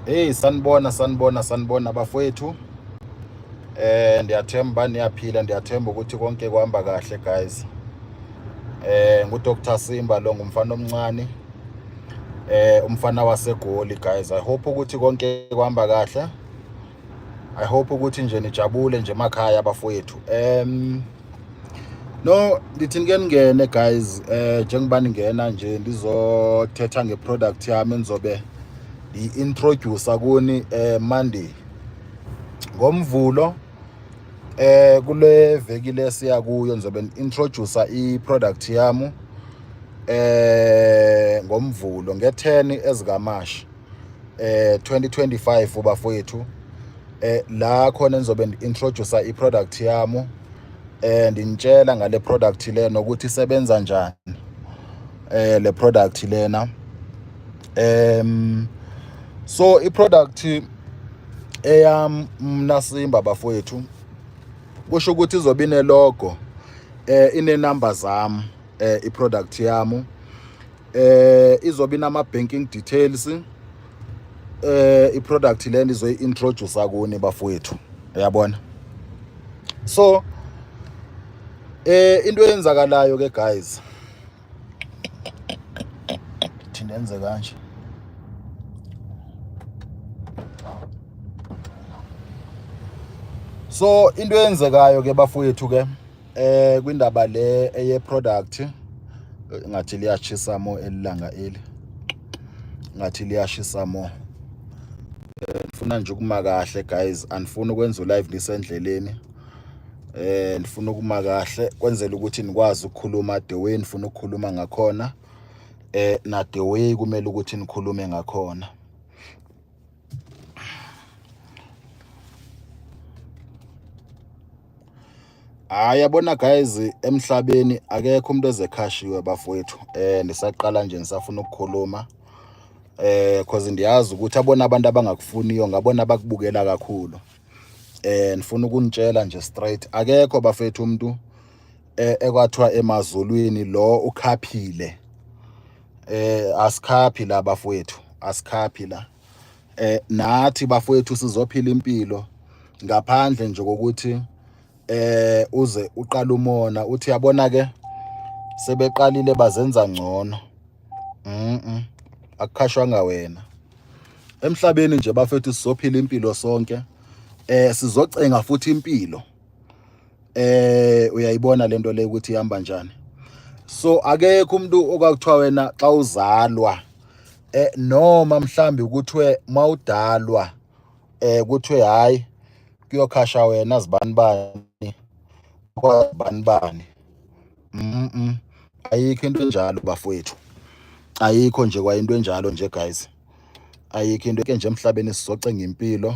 Hey, sanibona sanibona sanibona bafowethu. Ndiyathemba niyaphila, ndiyathemba ukuthi konke kuhamba kahle guys. NguDr Simba lo, ngumfana omncane. Umfana waseGoli guys. I hope ukuthi konke kuhamba kahle. I hope ukuthi nje nijabule nje emakhaya bafowethu. No, ndithi nike ningene guys, njengoba ningena nje ndizothetha ngeproduct yami engizobe ngi-introduce kuni Monday ngoMvulo, kule veki lesiya kuyo ngizobe introduce i-product yami ngoMvulo nge-10 ezikaMashi 2025 bafowethu, la khona engizobe introduce i-product yami, ndinitshela ngale product le nokuthi isebenza njani le product lena. So i-product eyam mna Simba bafowethu kusho ukuthi izobe ine logo, ine number zami, i-product yami izobe inama banking details. I-product lena izoyi-introduce kuni bafowethu, uyabona. So into eyenzakalayo ke guys, thina enze kanje. So into eyenzekayo ke bafowethu ke kwindaba le eye product, ngathi liyashisa mo elilanga eli, ngathi liyashisa mo. Ngifuna nje ukuma kahle guys, andifuni ukwenza live ngisendleleni. Ngifuna ukuma kahle kwenzela ukuthi nikwazi ukukhuluma the way nifuna ukukhuluma ngakhona, na the way kumele ukuthi nikhulume ngakhona. Hayi, yabona guys, emhlabeni akekho umuntu ozekhashiwe bafowethu. Nisaqala nje nisafuna ukukhuluma, cause ndiyazi ukuthi abona abantu abangakufuniyo ngabona abakubukela kakhulu. Ngifuna ukunitshela nje straight, akekho bafethu umuntu ekwathiwa emazulwini lo ukhaphile. Asikhaphi la bafowethu, asikhaphi la. Nathi bafowethu sizophila impilo ngaphandle nje kokuthi uze uqala umona uthi yabona ke sebeqalile bazenza ngcono. Akukhashwanga wena emhlabeni nje bafethu, sizophila impilo sonke, sizocenga futhi impilo. Uyayibona lento le ukuthi ihamba njani. So akekho umuntu okwakuthiwa wena xa uzalwa, noma mhlambi kuthiwe mawudalwa, kuthiwe hayi kuyokhasha wena zibani bani kwabani bani. Ayikho into enjalo bafowethu, ayikho nje kwa into enjalo nje guys, ayikho into ke nje emhlabeni. Sizocenga impilo.